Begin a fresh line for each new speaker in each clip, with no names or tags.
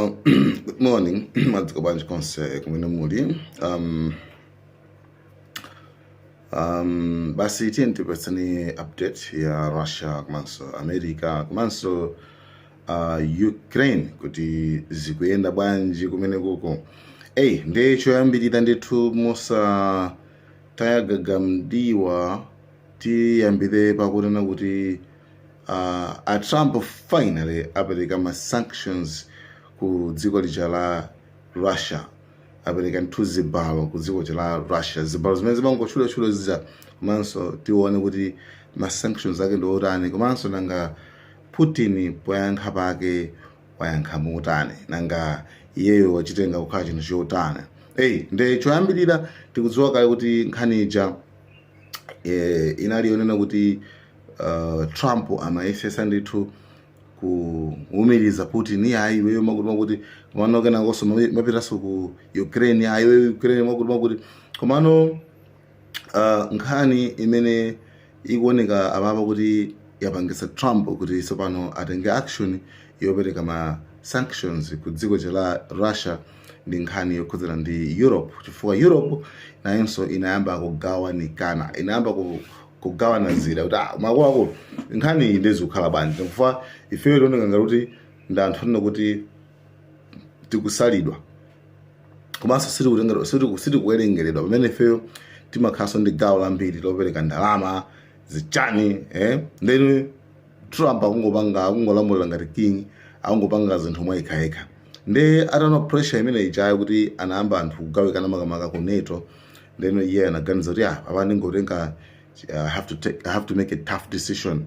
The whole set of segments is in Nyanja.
Good morning, madzuka bwanji konse kumene muli. Basi tiye tipatsani update ya Russia komanso America komanso Ukraine kuti zikuyenda bwanji kumene kuko. Eyi, ndiye choyambirira ndithu, mosatayagaga mdiwa, tiyambire pakunena kuti a Trump finally apereka ma sanctions ku dziko lija la Russia. Apereka ndithu zibalo ku dziko lija la Russia, zibalo zimene zimangotchulachula zija. Komanso tione kuti ma sanctions ake ndi otani, komanso nanga Putin poyankha pake wayankha motani, nanga iyeyo wachitenga kukhala chinthu chotani? Eyi, nde choyambirira tikudziwa kale kuti nkhani ija inali yonena kuti Trump amayesesa ndithu kuwumiriza Putin, ayi, iweyo makuti makuti, komano kenakonso mapitanso ku Ukraine, ayi, iweyo Ukraine makuti makuti. Komano nkhani imene ikuoneka apapa kuti yapangisa Trump kuti tsopano atenge action yopereka ma sanctions ku dziko la Russia ndi nkhani yokhudzana ndi Europe, chifukwa Europe nayonso inayamba kugawanikana, inayamba kugawana zida kuti, ah, makuluakulu, nkhani iyi ndizikukhala bwanji? Chifukwa ifeyo tioneka ngati kuti ndi anthu onena kuti tikusalidwa komanso sitikuwerengeredwa, pamene ifeyo timakhalanso ndi gawo lambiri lopereka ndalama zichani, eh? Then Trump akungopanga, akungolamulira ngati king, akungopanga zinthu mwayekhayekha. Ndi ataona pressure imene ijayo kuti anayamba anthu kugawikana, makamaka ku NATO, then iye anaganiza kuti, ah, apa ndingotenga, I have to make a tough decision,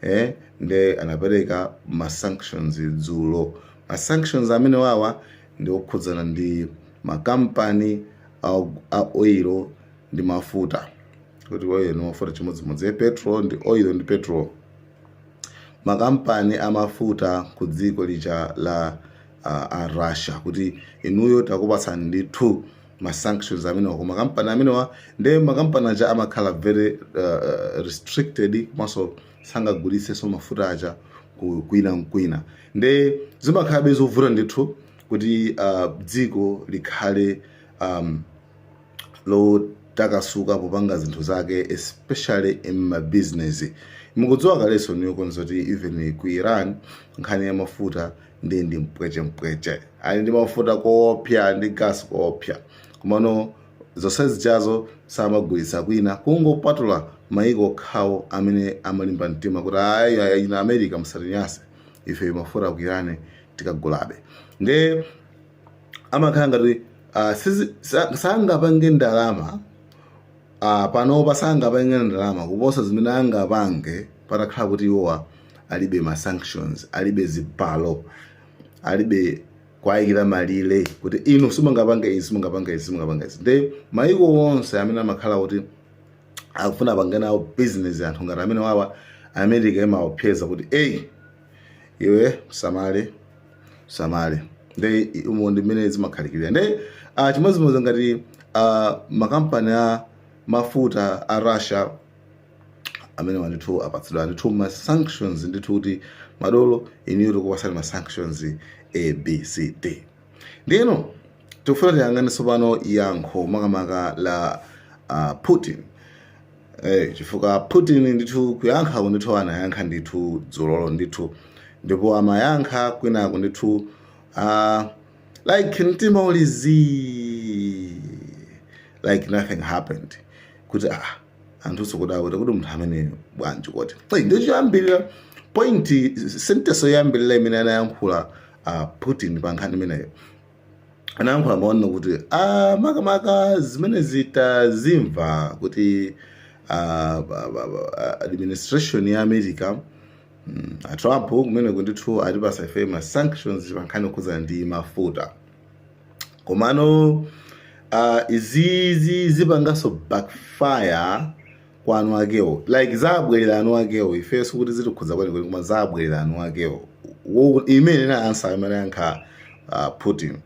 eh? Nde anapereka ma sanctions dzulo. Ma sanctions amene wawa ndi okhudzana ndi makampani a oil ndi mafuta, kuti oil ndi mafuta chimodzimodzi, petrol ndi oil ndi petrol, makampani amafuta ku dziko lija la a Russia, kuti inuyo takupatsani ndithu ma sanctions amenewa ku makampani amenewa. Ndi makampani aja amakhala very restricted, komanso sangagulitsenso mafuta aja kwina nkwina. Ndi zimakhalabe zovuta ndithu kuti dziko likhale lotakasuka popanga zinthu zake, especially in ma business. Mukudziwa kalenso niyo konza kuti even ku Iran nkhani ya mafuta ndi mpwechempweche, ali ndi mafuta koopsa ndi gas koopsa, komano zonse zijazo samagulitsa kwina, kungopatula maiko okhawo amene amalimba mtima kuti, ayi, ayi, ina America musatinyase, ife mafuta ku Iran tikagulabe. Nde amakhala ngati sangapange ndalama panopa, sangapange ndalama kuposa zimene angapange patakhala kuti iwowa alibe ma sanctions, alibe zibalo, alibe kwayikira malire kuti inu simungapange izi, simungapange izi, simungapange izi. Nde maiko onse amene amakhala kuti akufuna apange nawo business anthu ngati amene wawa, America imaopseza kuti, eyi, iwe samale, samale. Nde umo ndi mmene zimakhalikirira. Nde chimodzimodzi ngati makampani a mafuta a Russia amene ndithu apatsidwa ndithu ma sanctions ndithu, kuti madolo, inuyo tikupasani ma sanctions A, B, C, D. Ndiyeno tikufuna tiyang'ane tsopano yankho makamaka la Putin, chifukwa Putin ndithu kuyankha ndithu anayankha ndithu dzulolo ndithu, ndipo amayankha kwinako ndithu like mtima uli zii, like nothing happened, kuti ah, anthu sikuda kuti munthu ameneyo bwanji kuti. Hey, ndichoyambirira point, sentence yoyambirira imene anayankhula Putin pa nkhani imeneyo, anayankhula maonena kuti, ah, makamaka zimene zitazimva kuti administration ya America, a Trump kumeneko ndithu atipasa ife ma sanctions pa nkhani yokhudzana ndi mafuta, komano izizi zipanganso backfire kwa anu akewo, like zabwerera anu akewo. Ifenso kuti zitikhudza kwenikweni, koma zabwerera anu akewo. Imene na answer imene yankha Putin,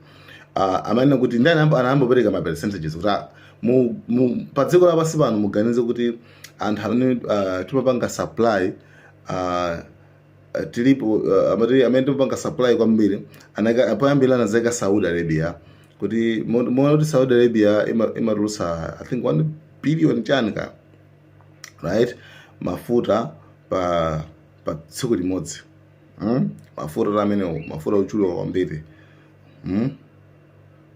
amanena kuti ndi anayambopereka ma percentages kuti, ah, pa dziko lapansi pano muganize kuti anthu amene timapanga supply Tilipo amati amene timapanga supply kwambiri, poyambira anazayika Saudi Arabia, kuti muona kuti Saudi Arabia imatulutsa, I think, 1 billion chani ka, right, mafuta pa tsiku limodzi, Mafuta amenewo, mafuta ochuluka kwambiri,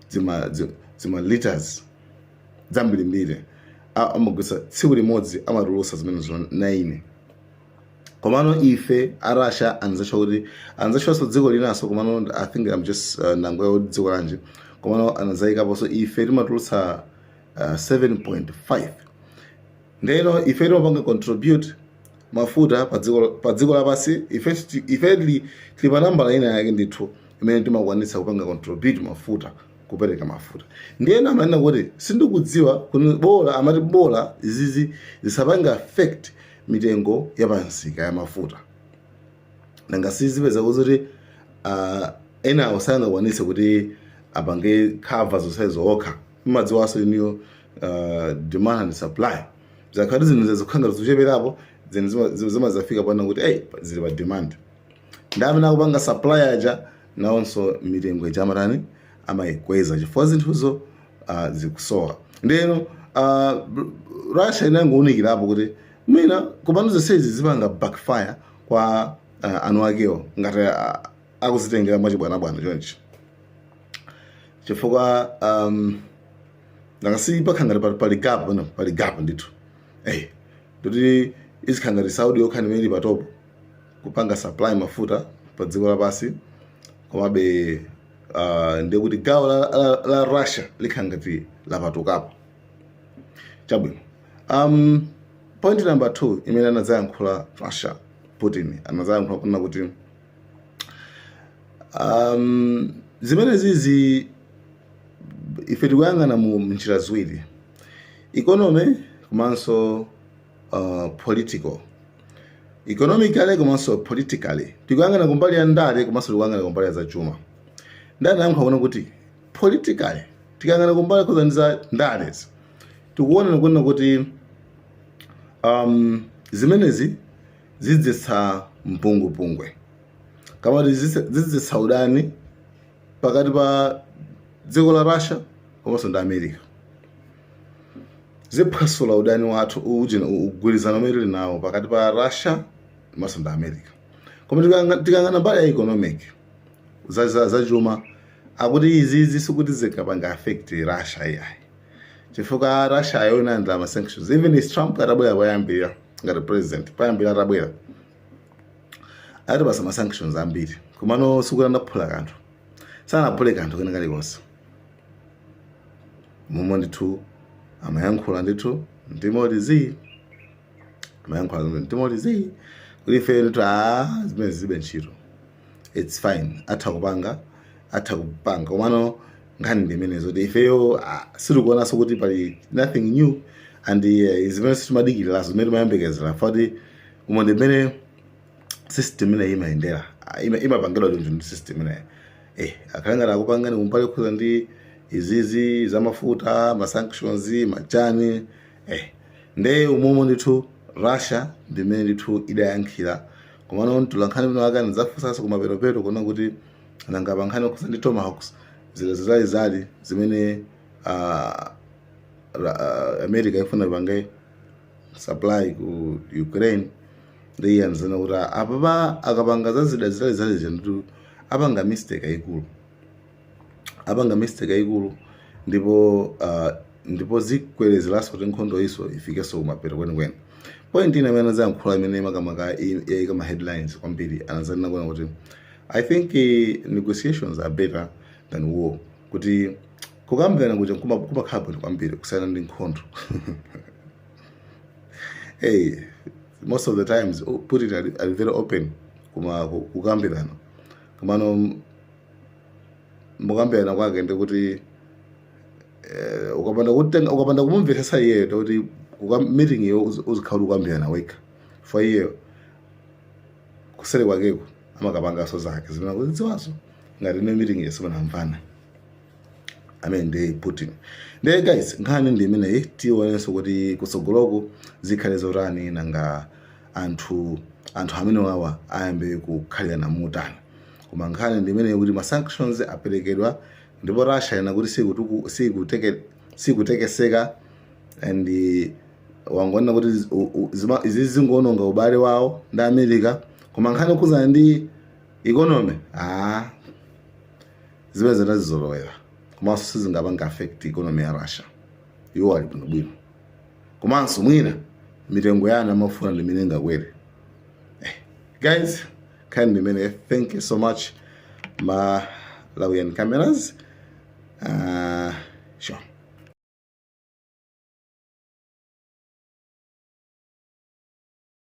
Zima liters zambirimbiri amagwisa tsiku limodzi, amatulutsa zimenezo 9. Komano ife a Russia anzatcha kuti, anzatchwanso dziko linanso, komano I think I'm just nangoya kuti dziko lanji, komano anazayikaponso ife timatulutsa 7.5. Ndeno ife timapanga contribute mafuta pa dziko lapansi. Ife tili pa nambala ina yake ndithu imene timakwanitsa kupanga contribute mafuta, kupereka mafuta. Ndiyena amanena kuti sindikudziwa kuti bola, amati bola izizi zisapanga affect mitengo ya pansika ya mafuta. Nanga sizipeza kuti enawo sangakwanitse kuti apange cover zonsezo okha? Imadziwanso iniyo, demand and supply, zakhati zinthu zikukhanga zikucheperapo, zinthu zimazafika pano kuti hey, zili pa demand, ndi amene akupanga supply aja nawonso mitengo ija amatani? Amayikweza, chifukwa zinthuzo zikusowa. Ndeno Russia inangowunikirapo kuti mwina komano zonsezi zipanga backfire kwa anu akewo ngati akuzitengera mwachibwanabwana chonchi, chifukwa nangasi pakhala ngati pali gap pano, pali gap ndithu. Ndoti izikhala ngati Saudi yokha imene ili pa top kupanga supply mafuta pa dziko lapansi, komabe ndiye kuti gawo la Russia likhala ngati lapatukapo. Chabwino, point number 2 imene anadzayankhula Russia, Putin anadzayankhula kunena kuti zimene zizi ife tikuyang'ana mu njira ziwiri, economy komanso political, economically komanso politically. Tikuyang'ana kumbali ya ndale komanso tikuyang'ana kumbali ya zachuma. Ndani anayankhula kuona kuti politically, tikayang'ana kumbali khoza ndi za ndalezi, tikuona kuona kuti zimenezi zidzetsa mpungwepungwe, kamati zidzetsa udani pakati pa dziko la Russia komanso ndi America, ziphwasula udani wathu ujina, ugwirizano umene tili nawo pakati pa Russia komanso ndi America. Koma tikayang'ana mbali ya economic, zachuma, akuti izizi sikuti zikapanga affect Russia iyayi, chifukwa Russia ayo inalandira ma sanctions even if Trump atabwera poyambira ngati president. Poyambira atabwera atipasa ma sanctions ambiri, komano sikuti anaphula kanthu, sanaphule kanthu kena kalikonse. Momwe ndithu amayankhula ndithu ndimoti zi amayankhula ndimoti zi kuti ife ndithu a zimene zilibe ntchito, it's fine, atha kupanga. Komano nkhani ndi imene zoti ifeyo sitikuonanso kuti pali nothing new and zimene sitimadikiriraso, zimene timayembekezera, fati umo ndi mmene system imeneyi imayendera. Imapangidwa choncho ndi system imeneyi. Akhale ngati akupangani kumbali khuza ndi izizi zamafuta, ma sanctions, machani. Nde umomo ndithu Russia ndimene ndithu idayankhira. Komano mtolankhani mino ake anadzafunsanso kumaperopeto kuona kuti nanga pa nkhani yokhuza ndi Tomahawks, zida zitalizali zimene America ifuna ipange supply ku Ukraine, ndiye anazana kuti apapa akapanga za zida zitalizali zinthu apanga mistake ayikulu, apanga mistake ayikulu, ndipo zikwerezeranso kuti nkhondo iso ifikenso kumapeto kwenikweni. Point ina imene anazayankhula imene makamaka yayika ma headlines kwambiri, anazanena kuona kuti I think negotiations are better than war, kuti kukambirana kuja kumakhala bwino kwambiri kusiyana ndi nkhondo. Hey, most of the times, oh, Putin ali very open kuma kukambirana, komano mukambirana kwake ndikuti ukapanda kutenga, ukapanda kumumvetsetsa iyeyo, ndikuti meeting iyo uzikhala ukambirana wekha, for iyeyo kuseri kwakeko amakapangaso zake zimene akuzidziwazo ngati ine meeting iyo simunamvana. Amene ndi Putin. Ndiye guys, nkhani ndi imeneyi. Tionenso kuti kutsogoloku zikhale zotani. Nanga anthu Anthu amene wawa ayambe kukhalirana motani? Koma nkhani ndi imeneyo, kuti ma sanctions aperekedwa ndipo Russia ina kuti sikutekeseka and wangonena kuti izi zingoononga ubale wawo ndi America. Koma nkhani yokhuzana ndi economy, ah, zimene zinazizolowera, komanso sizingapanga affect economy ya Russia. Iwo ali bwinobwino, komanso mwina mitengo yanu amafuna ndi imene ingakwere. Guys, nkhani ndi imene. Thank you so much, Malawian Cameras. Sure.